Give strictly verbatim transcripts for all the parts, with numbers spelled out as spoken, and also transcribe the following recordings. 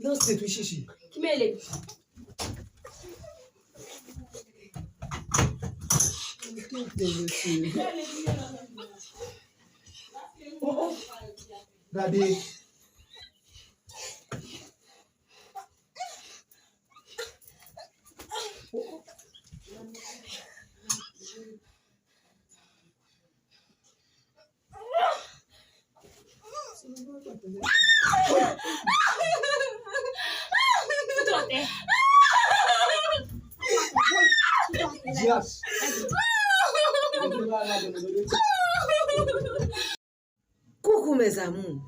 Danse tou, Chichi. Ki mele? Tande, mesye. Oh, oh. Gade. Coucou mes amours.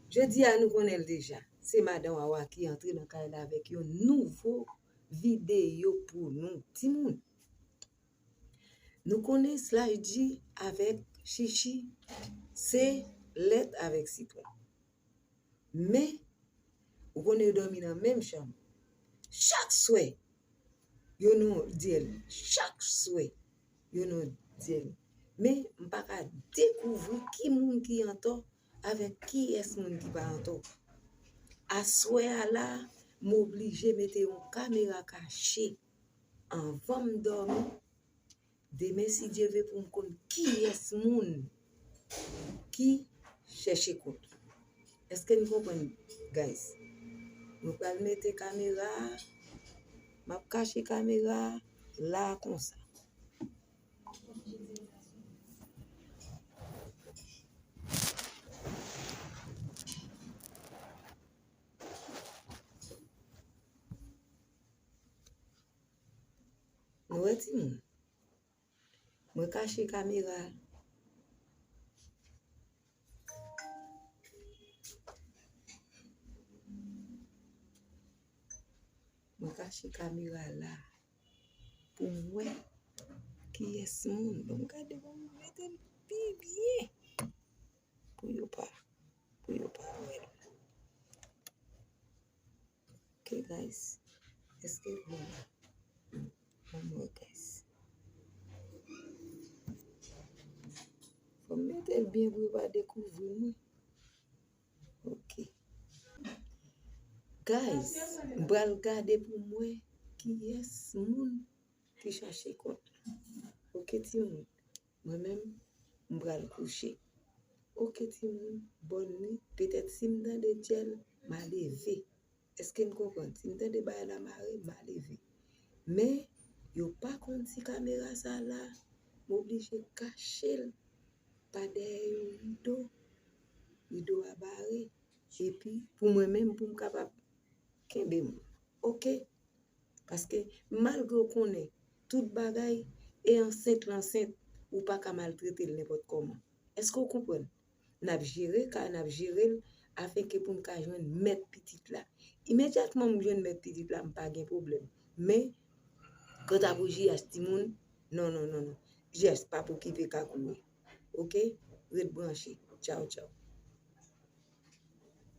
Jodi a nou konnen l deja. Se madan Wawa ki antre nan kay la avèk yon nouvo videyo pou nou. Timoun, nou konnen Sly G avèk Chichi se lèt avèk sitwon. Men, ou konnen yo dòmi nan menm chanm. Chak swè, yo nan dyèl. Chak swè, yo nan dyèl. Men, m pa ka dekouvri ki moun ki antò avèk kiyès moun ki pa antò. Aswè a la, m oblije mete yon kamera kache anvan m dòmi. Demen, si Dye vle, pou m konn kiyès moun ki chèche kont. Èske n konprann, guys? Mwen pral mete kamera a, m ap kache kamera a la konsa. Nou wè, timoun? Mwen kache kamera. Mwen kache kamera la pou m wè kiyès moun. Ban m gade, ban m mete l pi byen pou yo pa, pou yo pa wè l. Ok, guys. Èske l bon? Ban m wè, guys. Fò m mete l byen pou yo pa dekouvri m, wi. Ok. Guys, m pral gade pou m wè kiyès moun ki chache kont la. Ok, timoun. Mwen menm, m pral kouche. Ok, timoun, bòn nwit. Petèt si m tande dyèl, m a leve. Èske n konprann? Si m tande bagay la mare, m a leve. Men, yo pa konn si kamera sa la, m oblije kache l pa dèyè yon rido. Rido a bare. Epi, pou mwen menm, pou m kapab kenbe m. Ok? Paske malgre w konnen tout bagay, e ansent l ansent, ou pa ka maltrete l nenpòt kòman. Èske w konprann? N ap jere ka, n ap jere l, afenke pou n ka jwenn mèt pitit la. Imedyatman m jwenn mèt pitit la, m pa gen pwoblèm. Men, kanta pou J H timoun, non, non, non, non. J H pa pou kipe ka kouri. Ok? Ret branche. Tchaw, tchaw.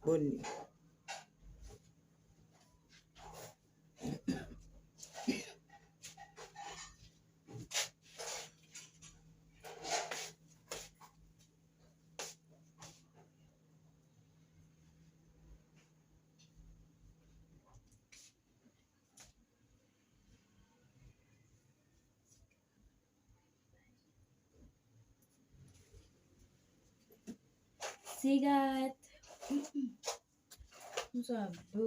Bòn nwit. Sigarèt. Mm, mm. Konsa dlo.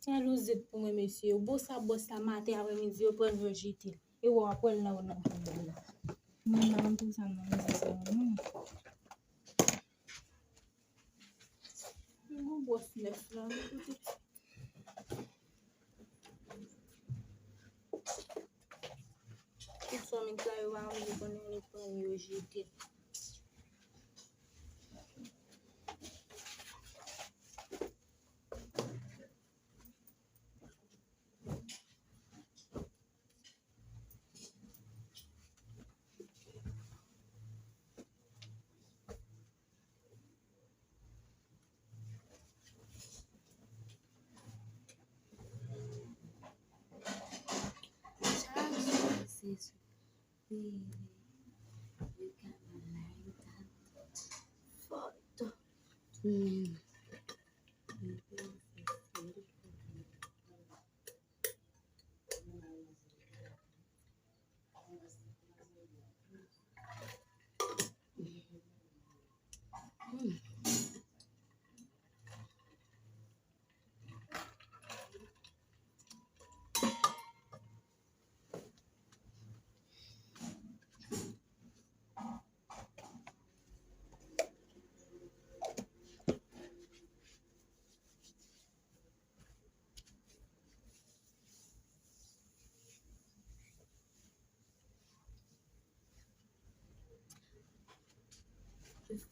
Sa louzit pou mwen, mesye. Yo bo sa bòs la maten, aprèmidi, yo pran l, yo jete l. E wè w ap wè l nan, nan, nan, nan. Mwen, m pa konn pou sa m nan mizè sa yo, non. Gwòs nèf la, wi, kote. Tout sa met la, yo pa vle konnen, yo pran yo jete. Chak jou se soufri, yo ka bay la, yo ka fòt.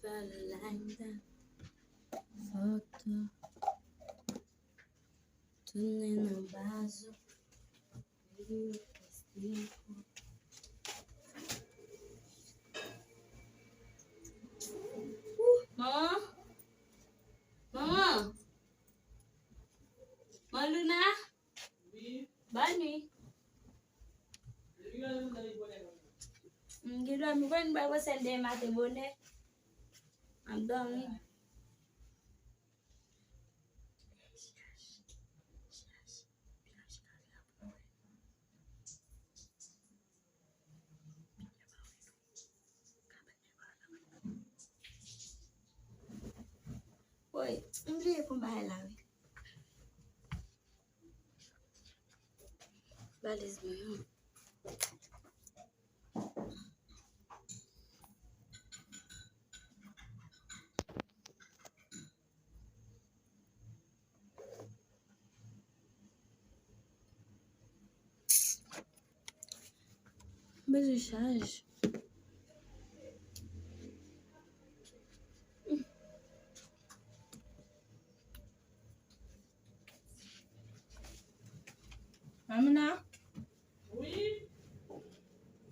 Fè like that. Foto. Tounen nan baz ou. Manman? Manman? Manluna? Bòn nwi. M gen dòmi, mwen pa wè sèl demen maten bonè. M ap dòmi. Woy, m bliye pou m bay la, wi. Valiz mwen an. Bezwen chaj. Mamina? Wi?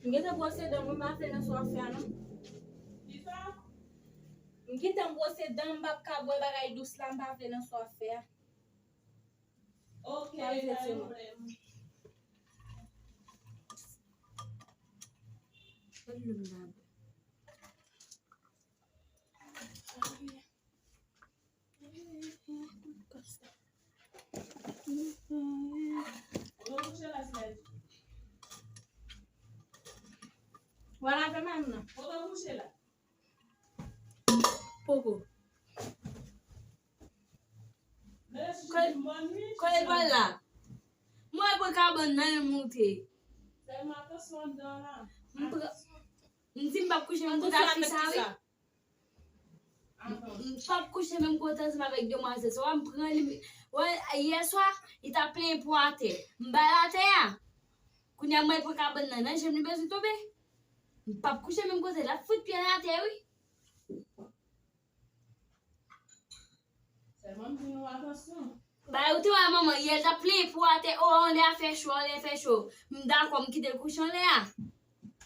M gentan bwose dan m, m pa vle nan sa w ap fè a, non. Kisa? M gentan bwose dan m, m p ap ka bwè bagay dous la, m pa vle nan sa w ap fè a. Ok, pa gen pwoblèm. Gad lè m nan. Wala fè m nan. Poko. Kòl, kòl pa la. Mwen pran kabann nan, l moute. M pran, m di m p ap kouche, m konn sa fi sa, wi. M p ap kouche menm kote ansanm avèk demwazèl sa. Wè, m pran li. Wè, yè swa, li t ap plenyen po atè. M ba l atè a. Kounye a, mwen pran kabann nan, nan je m li bezwen tonbe. M p ap kouche menm kote, l ap fout pye l atè, wi. Sèlman m di nou atansyon. Ba, ou te wè manman, yè l t ap plenyen po atè, o, anlè a fè cho, anlè a fè cho. M dakò, m kite l kouche anlè a.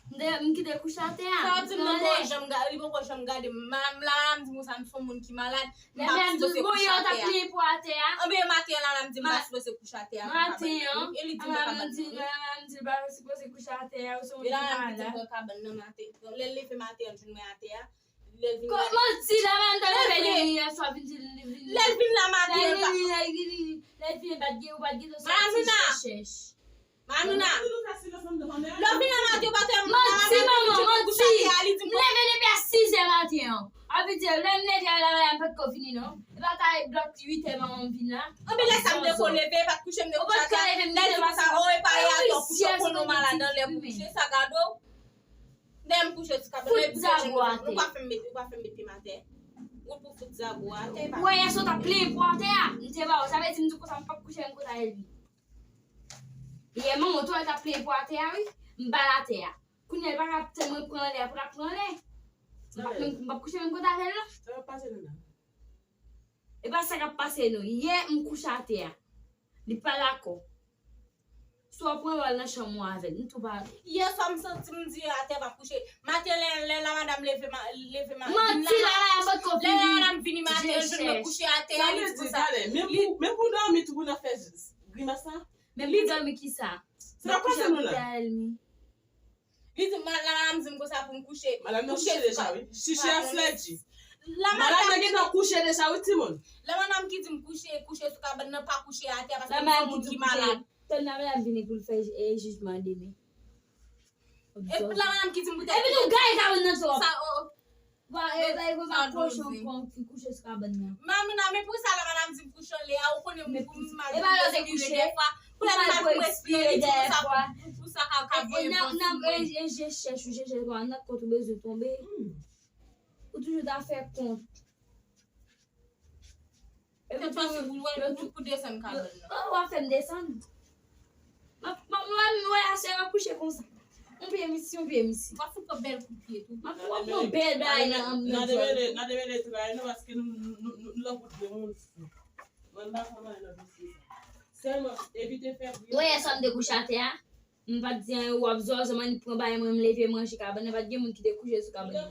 M de-, m kite l kouche atè a. Sa w di m nan, li poko janm ga-, li poko janm gade m. M la, m di konsa, m se yon moun ki malad. M pa sipoze kouche atè a. Anben, maten an la, la, m di m pa sipoze kouche atè a. Maten an, e li di m pa ka bat mwen. M di l pa sipoze kouche atè a, ou se yon moun ki malad. E la, la, m di m pran kabann nan maten. Lè l leve maten an, l jwenn mwen atè a. Lè l vin la. Kòman di la, menm tan leve li yè swa, vin di li vin. Lè l vin la maten, lè l vin, lè l vin, lè l vin, pa t gen, ou pa t gen tan soti chèch. Mamina. Lè w vin la maten, ou pa t wè m la maten, manti, manman, manti. Li di m leve depi a sizè maten an. A vle di, lè m leve a la, la, m pa t ko vini, non. E pa ta blòk uitè manman m vin la. Anben lè sa m te ko leve, pa t kouche, m te kouche atè a. Lè l di konsa, o, e pa yè atò, kouche konnen w malad anlè pou kouche, sa gade w. Dèyè m kouche sou kabann, lè l di nou pa fè m met, nou pa fè m met pye m atè. Ou pou fout Zabou atè pa. Ou wè yè sou t ap plenyen pou atè a. M te ba ou, sa vle di m di konsa m p ap kouche menm kot Elmi. Yè manman w t ap plenyen pou atè a, wi. M ba l atè a. Kounye a, l pa ka tann mwen pran anlè a pou l ap pran anlè. M p ap menm, m p ap kouche menm kot avè l, non. Sa k ap pase nou la? E pa sa k ap pase, non. Yè, m kouche atè a. Li pa dakò. Swa w pran w al nan chanm ou avè l. M tou pa. Yè swa, m santi m di atè m ap kouche. Maten, lè, lè la madanm leve, ma, leve ma, vin la, la, la, m potko lè la vini, madanm vini maten, l jwenn mwen kouche atè a, li di konsa. Men pou, men pou dòmi tou pou n ap fè grimas la. Men pou dòmi ki sa? Sa k ap pase nou la? Li di, ma, la madanm di m konsa pou m kouche. Madanm nan kouche deja, wi. Chichi a slèdi. Madanm nan gentan kouche deja, wi, timoun. La madanm ki di m kouche, kouche sou kabann nan, pa kouche atè a, paske m se yon moun ki malad. Tann la madanm vini pou l fè, eh, jijman demen. Epi la madanm ki di m pou tèt. Epi nou gaye kabann nan twòp. Sa, oh, oh. Ba, e, ba, e, ba, kochon pran ki kouche sou kabann nan. Mamina, men pou sa la madanm di m kouche anlè a, ou konnen m, pou m mal pou respire dèfwa. Pou lè m mal pou respire, li di pou sa, pou, pou sa ka, ka voye vòs sou mwen. E je chèch ou, je chèch ou, nan kont ou bezwen tonbe. Ou toujou ta fè kont. Epi tou, pou, pou, pou desann kabann nan. Oh, w ap fè m desann. M ap, m ap, m ap, m ap, wè, aswè, m ap kouche konsa. Yon pye misi, yon pye misi. W ap fout yon bèl kout pye tou. M ap, w ap pran bèl bagay nan, nan, nan demele, nan demele travay nou, paske nou, nou, nou, nou, nou langout de moun fou. Mwen, m pa konn anyen nan dosye sa. Sèlman, evite fè bri. Wè, yè swa m te kouche atè a. M pa t di anyen, w ap zòzò, m annik pran bagay mwen, m leve, m ranje kabann nan, pa t gen moun ki te kouche sou kabann nan.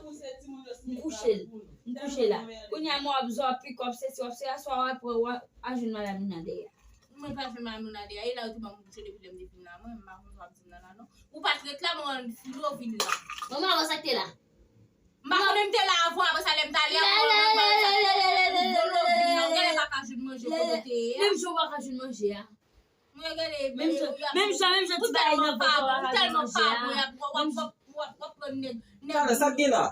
M kouche l, m kouche la. Kounye a, m w ap zò, w ap pik, w ap sesi, w ap sela, swa w ap pran, w ap ajoun madanm nan dèyè. Mwen pa jwenn madanm nan dèyè, e la yo te ban m kouche depi lè m te vin la, mwen, m pa konn sa w ap di m nan la, non. Ou pa t ret la, mwen, filo vin la. Manman, avan sa k te la? M pa konnen m te la avan, apre sa, lè m t ale a, mwen, mwen, mwen, dolo vin la, ou genlè pa ka jwenn manje kote w te ye a. Menm jan w pa ka jwenn manje a. Mwen gade, menm jan, menm jan, menm jan ti bagay nan vant ou pa ka jwenn manje a. Ou tèlman pa bon, w ap, w ap, w ap, w ap, w ap pran nèg, nèg. Talè, sa k gen la?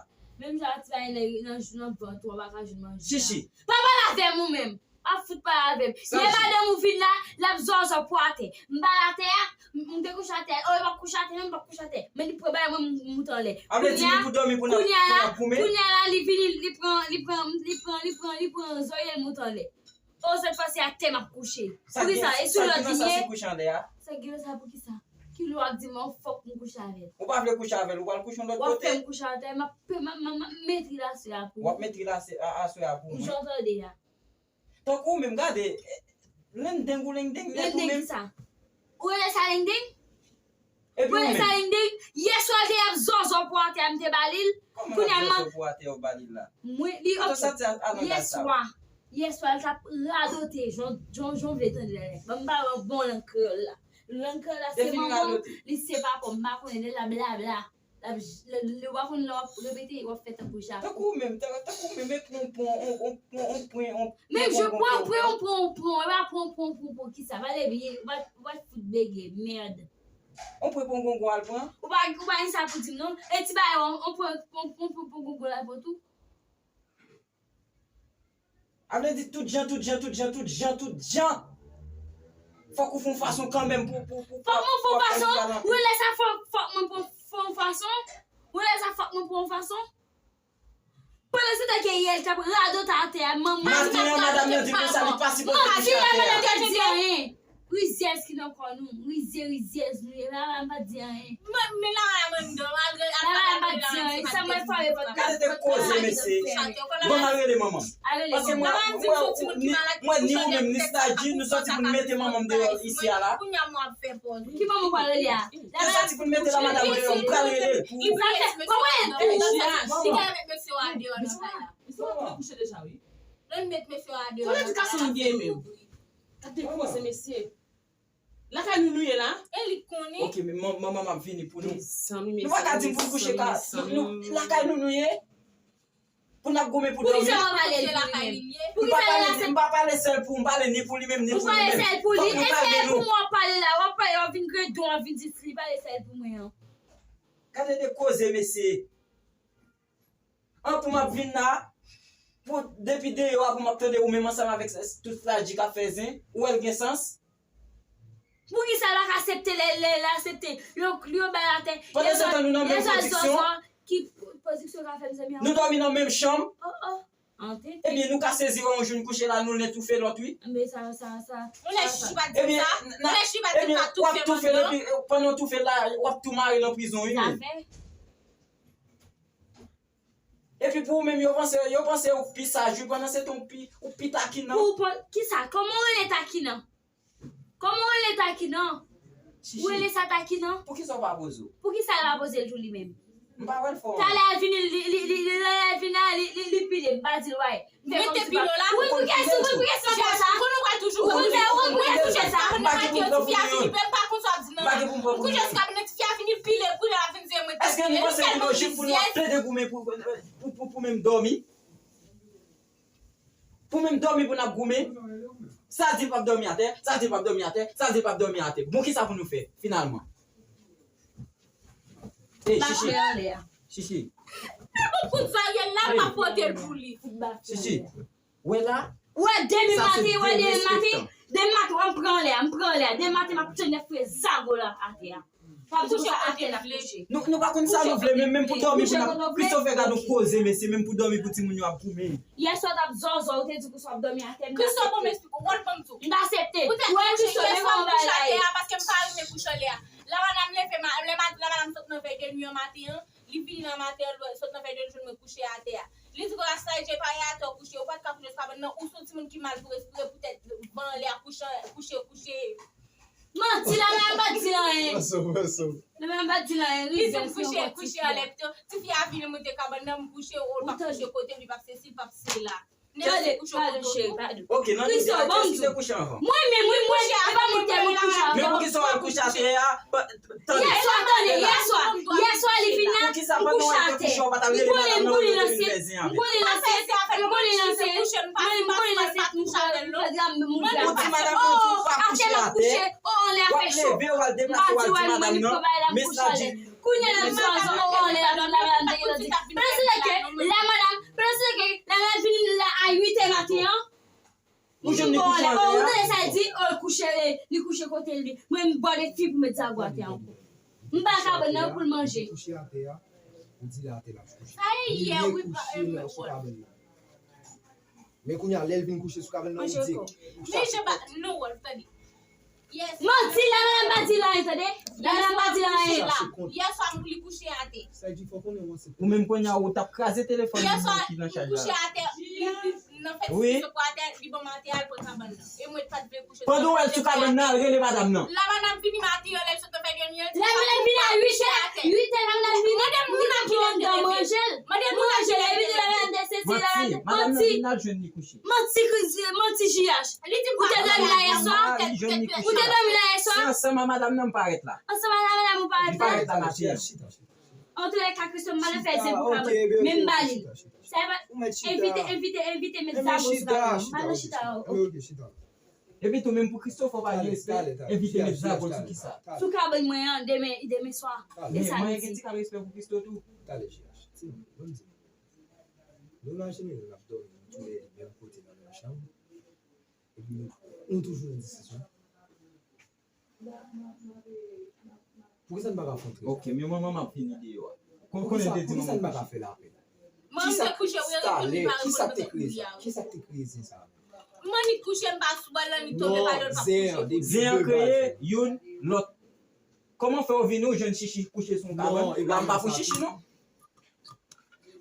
Menm jan ti bagay nan, nan, nan vant ou pa ka jwenn manje a. Chichi. Pa pale avè m ou menm. Pa fout pale avè m. Yè madanm ou vin la, l ap zòzò pou atè. M pa atè a, m, m te kouche atè. Oh, e pa kouche atè, non, m pa kouche atè. Men li pran bagay mwen, m, m moute anlè. A vle di nou pou dòmi pou n ap, pou n ap goumen? Kounye a la, li vini, li pran, li pran, li pran, li pran, li pran zòrye l moute anlè. Oh, sèt fwa se atè m ap kouche. Poukisa? E sou lòd li ye? Sa k gen la sa pou kisa? Kilè w ap di m fòk m kouche avè l? Ou pa vle kouche avè l, ou pral kouche yon lòt kote? W ap fè m kouche atè, m ap, m ap, m ap, m ap metri l aswè a pou ou. W ap metri l aswè, a, aswè a pou mwen? Jan w tande a. Tankou ou menm, gade, eh, lendeng ou lendeng nèt ou menm. Lendeng kisa? Ou rele sa lendeng? Epi ou menm? Sa lendeng, yè swa te ap zòzò pou atè a m te ba li l. Kòman l ap zòzò pou atè a ou ba li l la? Mwen, li, ok. Yè swa, yè swa l t ap radote, jan, jan, jan w vle tande la. Ban m ba w yon bon lang kreyòl la. Lang kreyòl la, se manman, li se papa, m pa konnen, lè l ap blabla. L ap j-, lè, lè w pa konn lè w ap repete, w ap fè tankou ja. Tankou ou menm, tan-, tankou ou menm, epi yon pwen, yon, yon, yon, yon pwen, yon pwen, yon pwen, yon pwen, e pa pwen, pwen, pwen, pwen, kisa? Pale byen, ou pa, ou pa fout bege, mèd. Ou pran pongongon al pran? Ou pa, ou pa gen sa pou di m non. E ti bagay, ou, ou pran, ou, ou pran pongongon al pran tou. A vle di tout jan, tout jan, tout jan, tout jan, tout jan. Fòk ou fè yon fason kanmenm pou, pou, pou, fòk mwen fè yon fason. Wi, lè sa fòk, fòk mwen fè, fè yon fason. Wi, lè sa fòk mwen fè yon fason. Pandan se tan ke yè l t ap radote atè a, manman. Maten an, madanm nan di konsa li pa sipoze kouche atè a. Madanm nan di anyen. Rizyèz ki nan kò nou. Rizye, rizyèz nou ye. Lala m pa di anyen. Mwen, men Lala mwen m dò. Lala m pa di anyen. Sa mwen fè, e pa t ka. Gade de koze, mesye. Bon, al rele manman. Paske mwen, mwen, ni, mwen, ni ou menm, ni Sladji, nou sòti pou n mete manman m deyò isi a la. Kounye a mwen ap fè pòz. Ki manman w pral rele a? Nou sòti pou n mete la madanm deyò, m pral rele l pou ou. Li pral fè, kòman? Li ka met mesye a deyò nan kay la. Mesye a kouche deja, wi. Lè n met mesye a deyò nan kay la. Kote edikasyon nou gen menm? Gade koze, mesye. Lakay nou nou ye la? E li konnen. Ok, men man-, manman m ap vini pou nou. Mezanmi, nou pa ka di pou n kouche ka, nou, lakay nou nou ye? Pou n ap goumen pou dòmi. Poukisa w pa pale l pou li menm? M pa pale, m pa pale sèl pou, m pale ni pou li menm, ni pou nou menm. Ou pale sèl pou li? Fòk nou kalme nou. Eske pou mwen w ap pale la, w ap pale, w ap vin gredon, w ap vin di li pale sèl pou mwen an. Gade de koze, mesye. An pou m ap vin la, pou, depi deyò a pou m ap tande ou menm ansanm avèk s-, s-, tout Sladji k ap fè zen, ou wè l gen sans? Poukisa l pa ka aksepte lè, lè, lè l aksepte? Yo, yo bay atè. Pandan se tan nou nan menm pwodiksyon. Ki pwodiksyon ka fè, mezanmi? Nou dòmi nan menm chanm. Oh, oh. Ebyen, nou ka sezi wè yon jou n kouche la, nou lè toufe lòt, wi. Ebyen, sa, sa, sa, sa. Yon lè Chichi pa di sa. Yon lè Chichi pa di sa, toufe mandan. Epi, w ap toufe l, epi, pandan w toufe l la, w ap tou mare l an prizon, wi, menm. Epi pou ou menm, yo panse, yo panse ou pi saj, wi, pandan se tan ou pi, ou pi takinan. Pou ou pon-, kisa? Kòman w rele takinan? Kòman w rele takinan? Chichi. Ou rele sa takinan? Poukisa w pa poze w? Poukisa l pa poze l tou li menm? M pa wè l fò. Talè l vini, li, li, li, li, talè l vini la, li, li, li pile, m pa di l, wè. Mete pilo la. Wi, pou kiyès, wi, pou kiyès w ap fè sa? Konnen w pral toujou. Ou konn fè, ou konn pou kiyès w ap fè sa? M pa gen pou m pran pou moun. M pa konn sa w ap di non. M pa gen pou m pran pou moun. M kouche sou kabann, ti fi a vini pile, kounye a vin di mwen te pile. Èske nou panse li lojik pou nou ap plede goumen pou, pou, pou, pou menm dòmi? Pou menm dòmi pou n ap goumen? Sa di l p ap dòmi atè, sa di l p ap dòmi atè, sa di l p ap dòmi atè. Bon, kisa pou nou fè, finalman? Ey, Chichi. Chichi. Nan bout kout Zariel la, m ap pote l pou li. Chichi. Wè la. Wè, demen maten, wè, demen maten. Demen maten, wè, m pran anlè a, m pran anlè a. Demen maten, m ap tennè fre zago la atè a. W ap di konsa atè n ap kouche. Nou, nou pa konn sa nou vle, men menm pou dòmi pou n ap, Christopher, gad yon koze, mesye, menm pou dòmi pou timoun yo ap goumen. Yèswa w t ap zòzò, ou te di konsa w ap dòmi atè, m t aksepte. Christopher, bon, m esplike w, wè, ban m di w. M t aksepte. Wè, Christopher, men kòman bagay la ye? Paske m pa renmen kouche anlè a. La madanm leve, ma-, lè ma-, la madanm sot nan vèy de nwi an maten an, li vini nan maten an, sot nan vèy de nwi, jwenn mwen kouche atè a. Li di konsa, Saïdje, pa ye atè w kouche, ou pa t ka kouche sou kabann nan, ou se yon timoun ki mal pou respire, poutèt van anlè a, kouche, kouche, kouche. Manti, la menm pa di l anyen. What's up, what's up? La menm pa di l anyen. Li di m kouche, kouche anlè pito. Tifi a vini moute kabann nan, m kouche, ou l p ap kouche kote m, li p ap sesi, li p ap sela. Nèg kouche kote w. Ok, nan Christopher, ban m di w. Mwen menm, wi, mwen, e pa mwen tèlman kouche ankò. Men poukisa w al kouche atè a? Yèswa, tande, yèswa, yèswa li vin la, m kouche atè. M konnen, m konnen l ansent, m konnen l ansent, m konnen l ansent, m konnen l ansent, m konnen l ansent, m konnen l ansent. Ou di madanm nan di w pa kouche atè. O, anlè a fè cho. M pa di w al mannik pran bagay la, m kouche anlè. Kounye a la, m sou anlè a, la madanm te gentan di. Pandan se tan ke la madanm, pandan se tan ke la madanm vini la a uit è maten an. Ou jwenn li kouche anlè a? Ou tande sa l di, o, l kouche, li kouche kote l. Mwen, m bò de fi pou met zago atè ankò. M ba l kabann nan pou l manje. Li kouche atè a, ou di l atè l ap kouche. Sa e yè, wi, pa, e, mwen, sou kabann nan. Men kounye a, lè l vin kouche sou kabann nan, ou di. Men jan pa, non, Wolf, tande. Manti, la madanm pa di l anyen, tande. La madanm pa di l anyen. Yèswa, li kouche atè. Ou menm kounye a, ou t ap kraze telefòn ki nan chaj la. Yèswa, m kouche atè. Nan fèt, wi. Sou atè, li ban m atè a, l pran kabann nan. E mwen pa t vle kouche. Pandan w wè l sou kabann nan, al rele madanm nan. La madanm vini maten an, lè l sot nan fèy de nwi an, li di l pa kouche atè. Lè l vini a uit è, uit è, la madanm vini, li pa ki anndan manje l. Manje l, epi la madanm te sezi, la madanm te manti. Manti, manti, J H. Ou te dòmi la yèswa? Ou te dòmi la yèswa? Se ansanm a madanm nan m parèt la. Ansanm a madanm ou parèt la? M parèt la maten an. Antouka, Christopher, m pa nan fè zen pou kabann. Men m ba li. Sa va, envite, envite, envite, met zago sou kabann. M pa nan chita, oh. Epi tou, menm pou Christopher, w pa gen respè, envite met zago sou kisa? Sou kabann mwen an, demen, demen swa. E samdi. Mwen gen ti kal respè pou Christo tou. Talè, J H. Timoun, ban m di nou. Nou imajine nou, n ap dòmi, nou tou lè menm kote nan menm chanm. Epi nou, nou toujou nan diskisyon. Poukisa n pa ka fè yon trèt? Ok, men manman m ap vini deyò a. Kon, konnen te di manman m pa ka fè lapè. Manman m te kouche, wi, epi li pa reponn mwen. Kisa k te kreye sa? Kisa k te kreye zen sa? Mannik kouche, m pa sou bòl lan, li tonbe pa dèyè, l pa kouche. Zen an kreye youn lòt. Kòman fè w vini, ou jwenn Chichi kouche sou yon kabann? La m pa pou Chichi, non.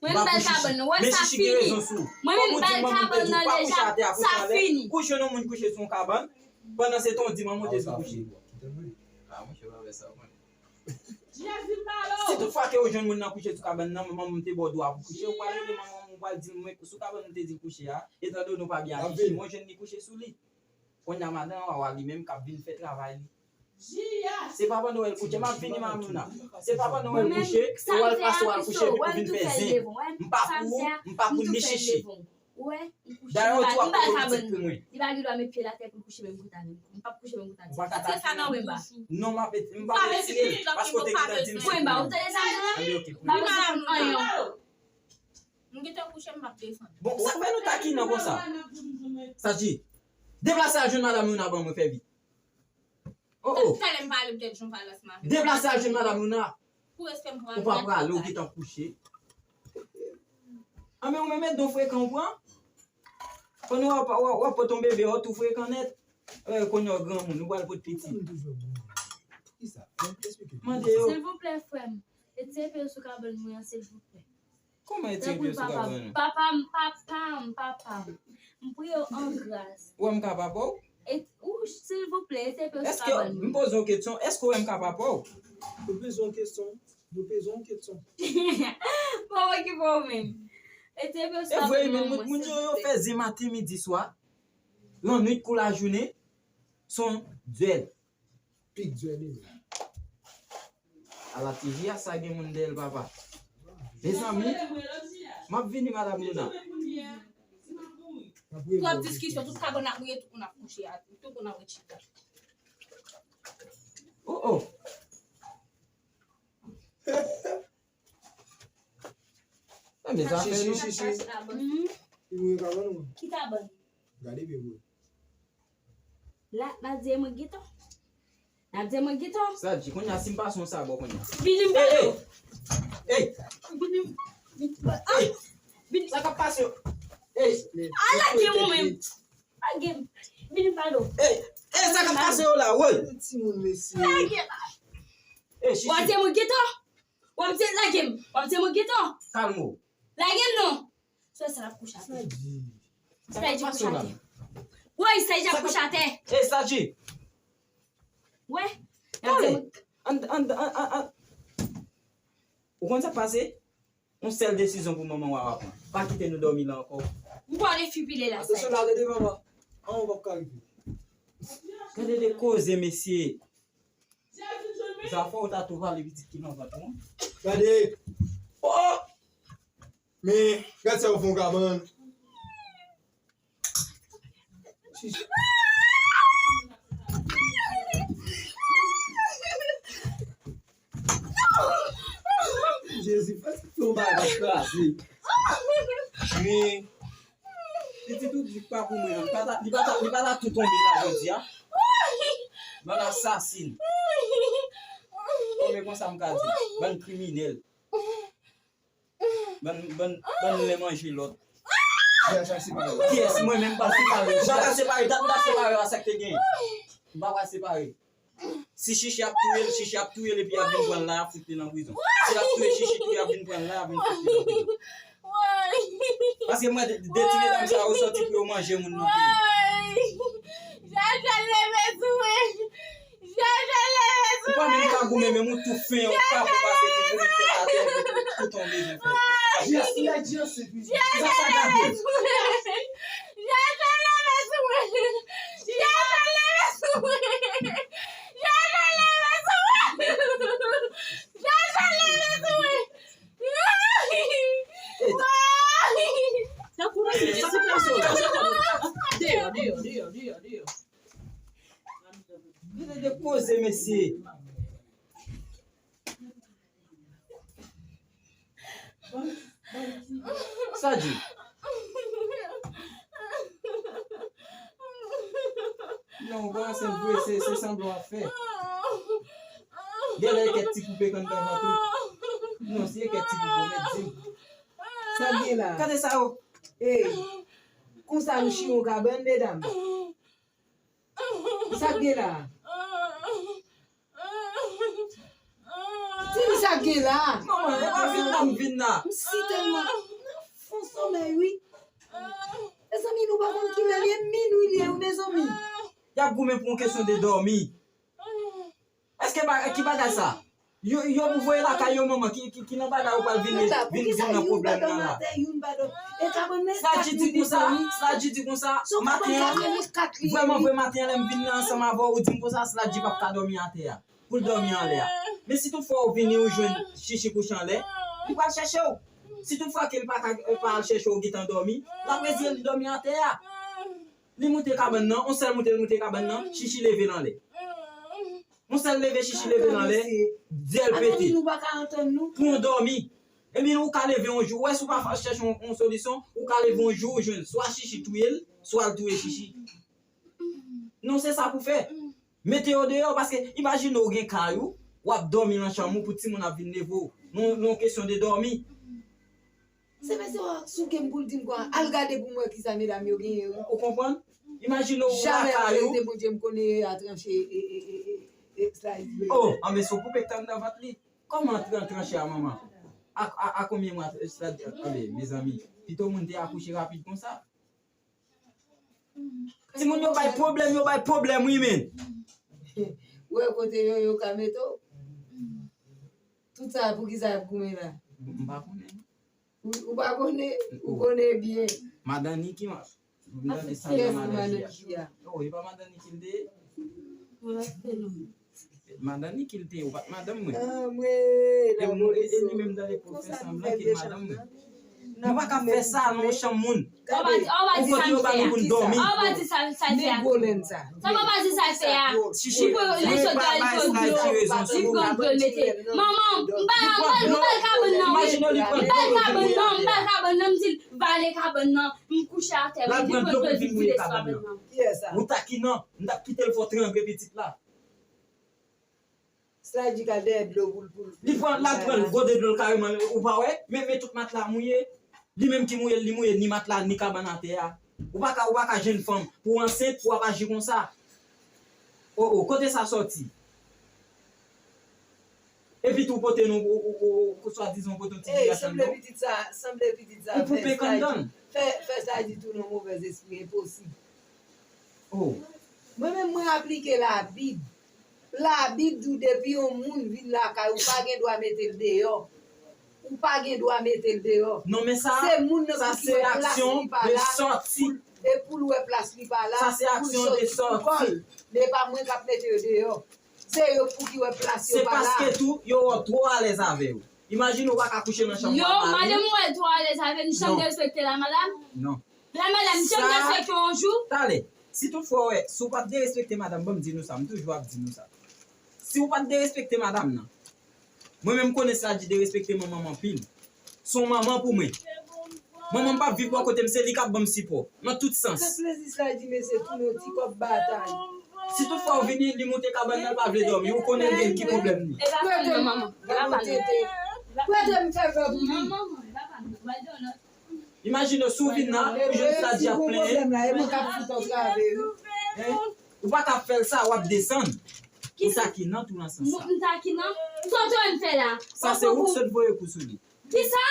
Mwen m ba l kabann nan. Wè sa fini. Mwen menm m ba l kabann nan deja. Sa fini. Ou jwenn yon moun kouche sou yon kabann, pandan se tan w di manman w te sou kouche. Si tout fwa ke ou jwenn moun nan kouche sou kabann nan, manman m te ba w dwa pou kouche, ou pral rele manman m, ou pral di l mwen sou kabann ou te di l kouche a, etandone ou pa byen affiché, mwen jwenn li kouche sou li. Kounye a madanm an, wawa, li menm k ap vin fè travay li. Se pa pandan w wè l kouche, m ap vini, Manouna. Se pa pandan w wè l kouche, e w al pase w al kouche epi pou vin fè zen. M pa pou ou, m pa pou ni Chichi. Dayè, ou tou ap poko pitit pou mwen. Li pa gen dwa met pye l atè pou l kouche menm kote avè m. M p ap kouche menm kote avè m. Ou pa ka tire l nan bouch ou. Non, m ap, m p ap retire l, paske w te gentan di m se pou mwen. Anben, ok, pou mwen. M gentan kouche, m p ap desann. Bon, sa k fè nou takinan konsa? Sa di, deplase al jwenn madanm Louna ban mwen, fè vit. Oh, oh. Talè m pale, poutèt jan w pale ansanm avè m. Deplase al jwenn madanm Louna. Pou respè m pran. Ou pa prale, ou gentan kouche. Anben, ou menm, mèt don frekan ou pran. Kounye a w ap, w ap, w ap pot yon bebe, w tou frekan nèt. Kounye a w granmoun, ou pral pot pitit. Mande yo. Silvouplè, frè m, retire pye w sou kabann mwen an, silvouplè. Kòman retire pye w sou kabann mwen? Papa m, papa m, papa m. M priye w an gras. Ou wè m ka papa w? Ou, silvouplè, retire pye w sou kabann mwen. M poze yon kesyon, èske w wè m ka papa w? Ou poze yon kesyon. Nou peze yon kesyon. Bon, okipe w menm. Retire pye w sou kabann mwen, silvouplè. E vre, men moun yo, yo fè zen maten, midi, swa. Lannwit kou lajounen, se yon dyèl. Pik dyèl li menm. Ala ti vi a sa gen moun dèyè l, papa. Mezanmi, m ap vini, madanm Luna. Twòp diskisyon, tout kabann ap mouye, tout moun ap kouche, tout moun ap ret chita. Oh, oh. Nan men zafè nou. Chichi, chichi. Li mouye kabann ou? Ki kabann? Gade byen, bro. La, n ap di mwen giton. N ap di mwen giton. Sa di, kounye a, si m pase yon sabò kounye a. Vini m pale w. Ey! Vini m. Ey! Sa k ap pase yo? Ey! A, lage m ou menm. Lage m. Vini m pale w. Ey! Ey, sa k ap pase yo la, woy? Timoun, mesye. Lage m. Ey, chichi. W ap di mwen giton. W ap di lage m. W ap di mwen giton. Kalme w. Lage m non. Sou sa l ap kouche atè. Sa di. Sa di kouche atè. Woy, sa di ap kouche atè. Ey, sa di. Wè. Tande. An, an, an, an, an. Ou konn sa k pase? Yon sèl desizyon pou manman w a w a pran. Pa kite nou dòmi la ankò. M pral refipile la. Atansyon la, gade manman. An, w p ap ka rive. Gade de koze, mesye. Zafè w ta tou pale pitit ki nan vant ou an. Gade. Oh! Men, gad sa yo fè yon kabann. Jezi, fè yon bagay pa kraze. Men, pitit ou di pa pou mwen, non. Li pa ta, li pa ta, li pa ta tou tonbe la jodi a. Bann asasin. Kòm e konsa m ka di, bann kriminèl. Bann, bann, bann len manje lòt. Kiyès? Mwen menm pa separe. M pa ka separe. Dat m ta separe a, sa k te genyen? M pa ka separe. Si Chichi ap touye l, Chichi ap touye l epi y ap vin pran l la, y ap fout li nan prizon. Si l ap touye Chichi tou, y ap vin pran l la, y ap vin fout li nan prizon. Paske mwen, de, de ti medam sa yo sòti pou yo manje moun nan peyi. Jajal leve sou mwen. Jajal leve sou mwen. Ou pa menm ka goumen, menm ou tou fen, ou pa pou pase pou goumen tèt atè, pou tonbe jan fè. Jajal leve sou mwen. Jajal leve sou mwen. Jajal leve sou mwen. Jajal leve sou mwen. Jajal leve sou mwen. Jajal leve sou mwen. Sa kouri, sa kouri. Deyò, deyò, deyò, deyò, deyò. Vini de koze, mesye. Sa di? Non, ou pa ansent vre, se, se sanblan w ap fè. Genlè e kèk ti poupe k anndan vant ou. Non, si e kèk ti poupe, ou mèt di m. Sa k gen la? Gade sa yo. Ey, konsa nou chire yon kabann, medam. Sa k gen la? Di m sa k gen la. Manman, e pa vin la m vin la. M si tèlman nan fon somèy, wi. Mezanmi, nou pa konn kilè l ye, minwi l ye, wi, mezanmi. Y ap goumen pou yon kesyon de dòmi. Èske ba-, ki bagay sa? Yo, yo pou voye lakay yo manman ki, ki, ki nan bagay ou pral vin, vin, vin nan pwoblèm nan la. Sladji di konsa, Sladji di konsa, maten an, vrèman vre maten an lè m vin nan ansanm avè w, ou di m konsa, Sladji p ap ka dòmi atè a, pou l dòmi anlè a. Men si toutfwa ou vini ou jwenn Chichi kouche anlè, li pral chèche w. Si toutfwa ke l pa ka, pa al chèche w, ou gentan dòmi, l ap reziye l dòmi atè a. Li moute kabann nan, on sèl moute l moute kabann nan, Chichi leve l anlè. On sèl leve, Chichi leve l anlè, dyèl pete. Pou yon dòmi. Ebyen, ou ka leve yon jou, ou wè si ou pa chèche yon, yon solisyon, ou ka leve yon jou, ou jwenn swa Chichi touye l, swa l touye Chichi. Non, se sa pou fè. Mete yo deyò, paske imajine w gen kay ou, w ap dòmi nan chanm ou pou timoun ap vin leve w. Non, non kesyon de dòmi. Se mesye w a souke m pou l di m kwa, al gade pou m wè kisa medam yo genyen wi. Ou konprann? Imajine w lakay ou. Bondye m konnen a tranche e, e, e, e, e, sa di. Oh, anben se w koupe k t anndan vant li. Kòman tran-, tranche a manman? A, a, a konbyen mwa, sa di, anben, mezanmi, pito moun te akouche rapid konsa. Timoun yo bay pwoblèm, yo bay pwoblèm wi men. Ou wè kote yo, yo ka mete w? Tout sa pou ki sa y ap goumen la? M pa konnen. Ou, ou pa konnen? Ou konnen byen. Madan Niki, m tande sa nan madan Niki a. Oh, e pa madan Niki l te ye? Madan Niki l te ye, ou pa t madanm mwen. E mwen, e, e li menm tande pou l fè sanblan ke l madanm mwen. Nou pa ka fè sa nan yon chanm moun. Yon kote yo ba nou pou n dòmi. Ou pa di sa, sa l fè a. Sa pa pa di sa l fè a. Chichi, li pran, li sot dèyè, li pran dlo, li pran dlo, l mete. Manman, m pa, m pa, m pa l kabann nan, wi. M pa l kabann nan, m pa l kabann nan, m di l, vale kabann nan, m kouche atè, wi, li pran dlo, li vide sou kabann nan. Ou takinan, m t ap kite l fè w trangle pitit la. Sa di ka dèyè dlo pou l, pou l. Li pran, l al pran gode dlo l kareman, ou pa wè? Men, men tout matla mouye. Li menm ki mouye l, li mouye ni matla, ni kabann atè a. Ou pa ka, ou pa ka jwenn fanm. Pou w ansent, pou w ap aji konsa. Oh, oh, kote sa sòti? Epi tou pote nou, ou, ou, ou, ou, swadizan pote yon ti pitit la. Sanble pitit sa, sanble pitit sa. Ou koupe kandan. Fè, fè sa di tou nan movèz espri, enposib. Oh. Mwen menm mwen aplike Labib. Labib di w depi yon moun vin lakay ou, ou pa gen dwa mete l deyò. Ou pa gen dwa mete l deyò. Non, men sa, se moun nan pou ki wè plas li pa la, pou l, e pou l wè plas li pa la, pou l sòti pou kò l. Men e pa mwen k ap mete yo deyò. Se yo pou ki wè plas yo pa la. Se paske tou, yo wè w twò alèz avè yo. Imajine w pa ka kouche nan chanm w avè yo. Yo, madanm mwen twò alèz avè m, janm derespekte la, madanm. Non. La, madanm, janm derespekte yon jou. Talè, si toutfwa w wè, si w pa t derespekte madanm, ban m di nou sa, m toujou ap di nou sa. Si w pa t derespekte madanm nan, mwen menm m konnen sa di derespekte manman m anpil. Se yon manman pou mwen. Manman m p ap viv bò kote m, se li k ap ban m sipò nan tout sans. Fè plezi sa di mesye tou yon ti kòb batay. Si toutfwa w vini, li moute kabann nan, l pa vle dòmi, ou konnen l gen ki pwoblèm li. Prete m, prete m fè vè pou li. Imajine w si w vin la, ou jwenn sa di ap plenyen. Hein? Ou pa ka fè l sa, w ap desann. Ou takinan tou nan sans sa. M takinan? Sa w te wè m fè la? Sa se ou k sot voye kou sou li. Kisa?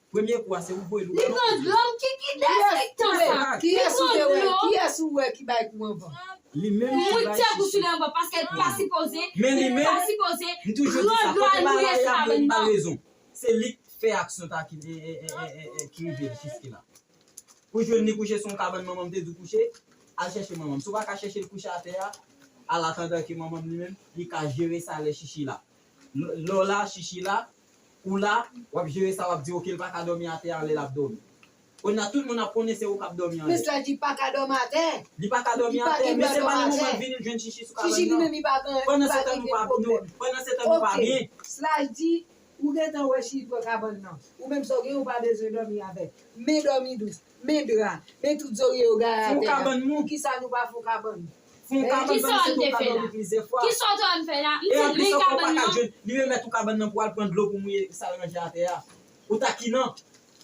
Premye kou a, se ou voye l. Li pran dlo m, ki, ki derespektan sa? Kiyès ou te wè? Kiyès ou wè ki bay kou anvan? Li menm ki bay chichi. Mwen te kou sou li anvan, paske l pa sipoze, li pa sipoze pran dlo al mouye sou kabann nan. Se li k fè aksyon takin, e, e, e, e, e, e, ki rive l jiske la. Ou jwenn li kouche sou yon kabann manman m te di w kouche, al chèche manman m. Si w pa ka chèche l kouche atè a, al atandan ke manman m li menm, li ka jere sa lè chichi la. L-, lè w la, chichi la, ou la, w ap jere sa, w ap di, oke, l pa ka dòmi atè a, lè l ap dòmi. Kounye a, tout moun ap konnen se ou k ap dòmi anlè. Men sa di pa ka dòmi atè. Li pa ka dòmi atè, men se pa nan moman l vini l jwenn chichi sou kabann nan. Chichi li menm li pa gen, li pa gen pwoblèm. Pandan se tan nou pa, nou, pandan se tan nou pa byen. Oke, sa di, ou gentan wè chichi pran kabann nan. Ou menm sa w gen, ou pa bezwen dòmi avè l. Men dòmi dous, men dra, men tout zorye yo gaye atè a. Fon kabann mou. Poukisa nou pa fon kabann? Fon kabann pandan se tan w ka dòmi plizyè fwa. Kisa w te wè m fè la? M di l men kabann nan. Li remèt ou kabann nan pou w al pran dlo pou mouye sa l ranje atè a. Ou takinan.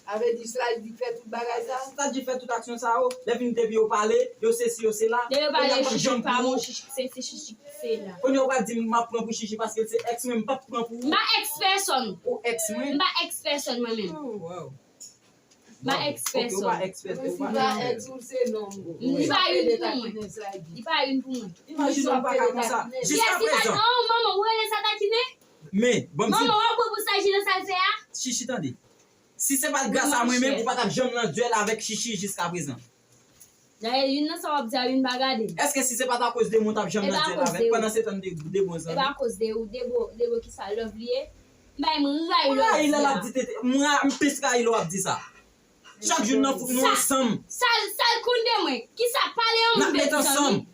Sa vle di Sladji k fè tout bagay sa? Sladji fè tout aksyon sa yo. Lè vin depi yo pale, yo sesi, yo sela. Lè yo pale, chichi pa bon, chichi sesi, chichi sela. Kounye a ou pral di m m ap pran pou chichi paske l se èks mwen, m p ap pran pou ou. M pa èks pèsonn. Ou èks mwen? M pa èks pèsonn mwen menm. Oh, wow. M pa èks pèsonn. Ou pa èks pèsonn. Ou pa èks ou se nonm. Li pa youn pou mwen. Li pa youn pou mwen. Imajine w pa ka konsa. Jiska prezan. Oh, manman, ou rele sa takinen? Men, ban m di. Manman, w ap pran pou Sladji nan sa l fè a? Chichi, tande. Si se pa t gras a mwen menm, ou pa t ap janm nan dyèl avèk Chichi jiska prezan. Dayè, youn nan sa w ap di a, youn pa gade. Èske si se pa t akoz de mwen, w t ap janm nan dyèl avè l? Pandan se tan, de, de bon zanmi. E pa akoz de ou, de bon, de bon kisa love li ye? M bay m rayi lè w ap di sa. M rayi lè l ap di tete. M ra-, m plis rayi lè w ap di sa. Chak jou n nan fout nou ansanm. Sa, sa l konn de mwen? Kisa pale yon bèt zanmi?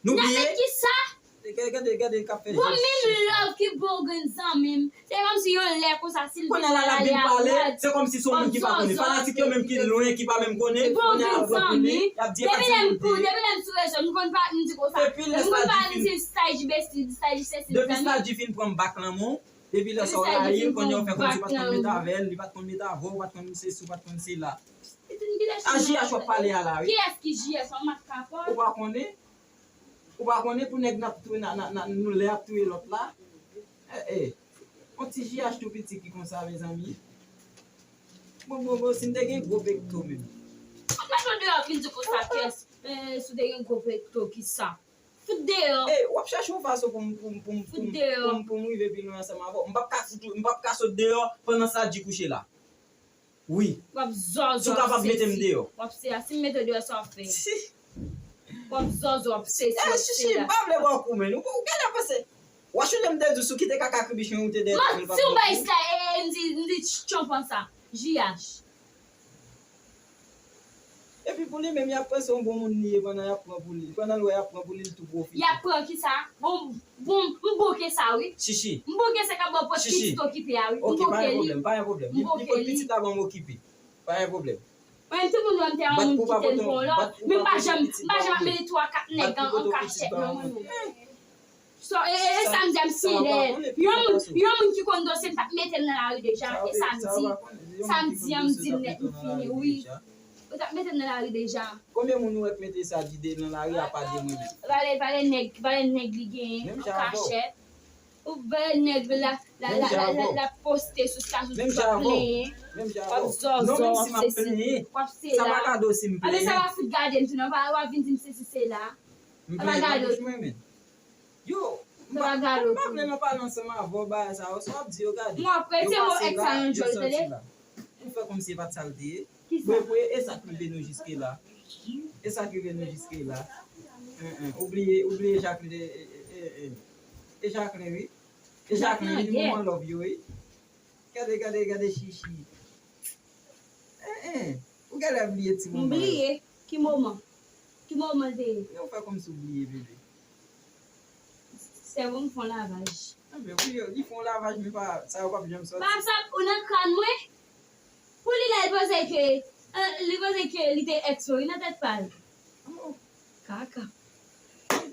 Nou bliye. N ap met kisa? Gade, gade, gade l k ap fè jès. Bon, menm love ki bon grenn zanmi m. Se kòmsi yon lè konsa, si l vin pale a, se kòmsi se yon moun ki pa konnen. Fanatik yo menm ki lwen, ki pa menm konnen, kounye a l ap pran pou li, y ap di e pa ti moun li ye. Depi lè m sou rezo, m konn pa, m di konsa. M konn pa di Sladji besti, Sladji sesi, depi Sladji fin pran m bak lanmou, Depi lè sa w rayi l, kounye a w fè kòmsi w pa t konn met avè l, li pa t konn met avè w, ou pa t konn sesi, ou pa t konn sela. A J H w ap pale a la, wi. Kiyès ki J H? Yon makak. Ou pa konnen? Ou pa konnen pou nèg n ap touye, n a, n a, n a, nou lè ap touye lòt la? Eh, eh. Yon ti J H tou piti ki konsa, mezanmi. Bon, bon, bon, si m te gen gwo pekto menm. Mwen mete w deyò vin di konsa, kiyès, eh, si w te gen gwo pekto, kisa? Fout deyò. Eh, w ap chache yon fason pou m, pou m, pou m, pou m, pou m, pou m rive pi lwen ansanm avè w. M p ap ka fout, m p ap ka sot deyò pandan Sadji kouche la. Wi. W ap zòzò, w ap sesi. Si w kapab mete m deyò. W ap sesi. Si m mete w deyò, sa w ap fè? Si. W ap zòzò, w ap sesi, w ap sela. Eh, Chichi, m pa vle ba w kou, men. Ou, ou genlè panse. W a chonje m te di w si w kite kaka kribichen ou te dèyè tèt ou, li p ap gen kou. Mwen di, m di, m di, tchonpan sa. J H. Epi pou li menm, y ap panse yon bon moun li ye pandan y ap pran pou li. Pandan l wè y ap pran pou li, li tou pwofite. Y ap pran kisa? Bon, bon, m bouke sa, wi. Chichi. M bouke sa k ap ban pot pitit okipe a, wi. M bouke li. Ok, pa gen pwoblèm, pa gen pwoblèm. M bouke li. Li, li pot pitit la ban m okipe. Pa gen pwoblèm. Mwen menm, tout moun wè m te yon moun ki te l pon lò, men m pa janm, m pa janm ap mete twa, kat nèg an, an kachèt, non, mwen menm. So, e, e, e sa m di a, m siyen dèyè l. Yon moun, yon moun ki konn dosye m t ap mete l nan lari deja, e sa m di. Sa m di an, m di l nèt, m fini, wi. Yo t ap mete m nan lari deja. Konbyen moun ou wè k mete Sadji nan lari apa de mwen menm? Valè, valè nèg, valè nèg li genyen an kachèt. Ou valè nèg la, la, la, la, la, la poste sou statut, w ap plenyen. W ap zòzò, w ap sesi, w ap sela. Anben sa w ap fout gade m tou non, w ap vin di m sesi sela. Sa pa gade w tou. Yo, m pa, m pa vle nan pale ansanm avè w, bagay sa yo, sa w ap di yo gade. Mwen ap rete mo èks sa nan djòl, tande. Ou fè kòmsi e pa t sa l te ye. Kisa? Bwebwe, e sa k rive nou jiske la? E sa k rive nou jiske la? Hein, hein. Ou bliye, ou bliye Jacqueline, e, e, e, e, e Jacqueline, wi. E Jacqueline, wi, moman love yo, wi. Gade, gade, gade Chichi. Hein, hein. Ou genlè bliye ti moman yo. M bliye? Ki moman? Ki moman l te ye? Men ou fè kòmsi w bliye, bebe. Sèvo m fè yon lavaj. Anben, wi, li fè yon lavaj, men pa, sa yo p ap janm sòti. Pa sa, ou nan kràn mwen? Pou li la, li panse ke, eh, li panse ke li te èks mwen, wi, nan tèt pa l. Oh. Kaka.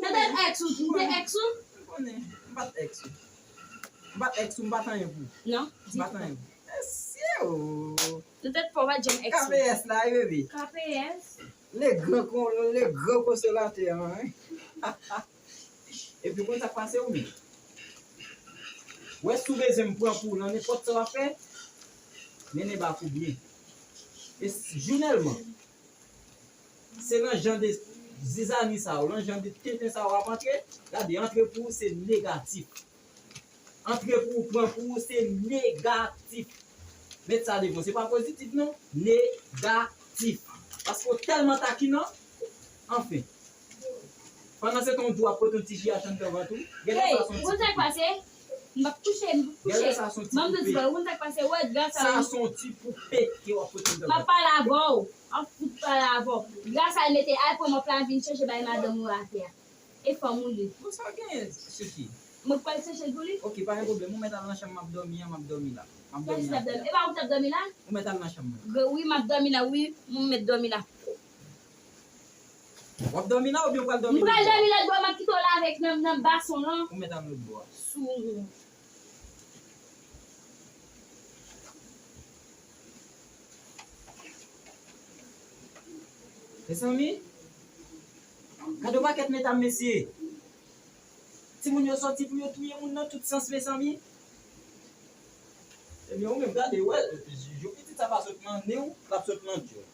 Nan tèt èks ou, m te èks ou? M konnen, m pa t èks ou. M pa t èks ou, m pa t anyen pou ou. Non, ditou. M pa t anyen pou ou. Mesye o. Nan tèt pa w, w pa t janm èks ou. K P S la, wi, bebe. K P S. Le gran kon-, le gran konsolatè an, wi. Epi w konn sa k pase ou menm? W wè si w bezwen m pran pou w nan nenpòt sa w ap fè, mennen bak ou byen. E s-, jounèlman, se nan jan de zizani sa yo, nan jan de tenten sa yo w ap antre, gade, antre pou ou se negatif. Antre pou ou, pran pou ou, se negatif. Met sa devan w, se pa pozitif non, negatif. Paske w tèlman takinan, anfen. Pandan se tan w di w ap pote yon ti J H anndan vant ou, genlè sa se yon ti poupe. Hey, ou konn sa k pase? M p ap kouche, m p ap kouche. Genlè sa se yon ti poupe. Ban m di w, ou konn sa k pase? Wè, gras a sa se yon ti poupe ke w ap pote anndan vant ou. M ap pale avè w, m ap fout pale avè w. Gras a l mete iPhone m ap la vin chèche bay madanm ou atè a. E fanm ou li. Bon, sa w genyen, Chichi? Mwen k pral chèche l pou li. Ok, pa gen pwoblèm. Ou mèt al nan chanm m ap dòmi an, m ap dòmi la. M ap dòmi la. E pa ou k t ap dòmi la? Ou mèt al nan chanm mwen. Wi, m ap dòmi la, wi. Mwen mèt dòmi la. W ap dòmi la oubyen ou pral dòmi lòt bò a? M pral dòmi lòt bò, m ap kite w la avèk nan, nan bason lan. Ou mèt al lòt bò a. Sou ou. Mezanmi, gade yon pakèt medam, mesye. Timoun yo sòti pou yo touye moun nan tout sans, mezanmi. Ebyen, ou menm gade, wè, jou pitit sa pa sot nan nen w, l ap sot nan djòl.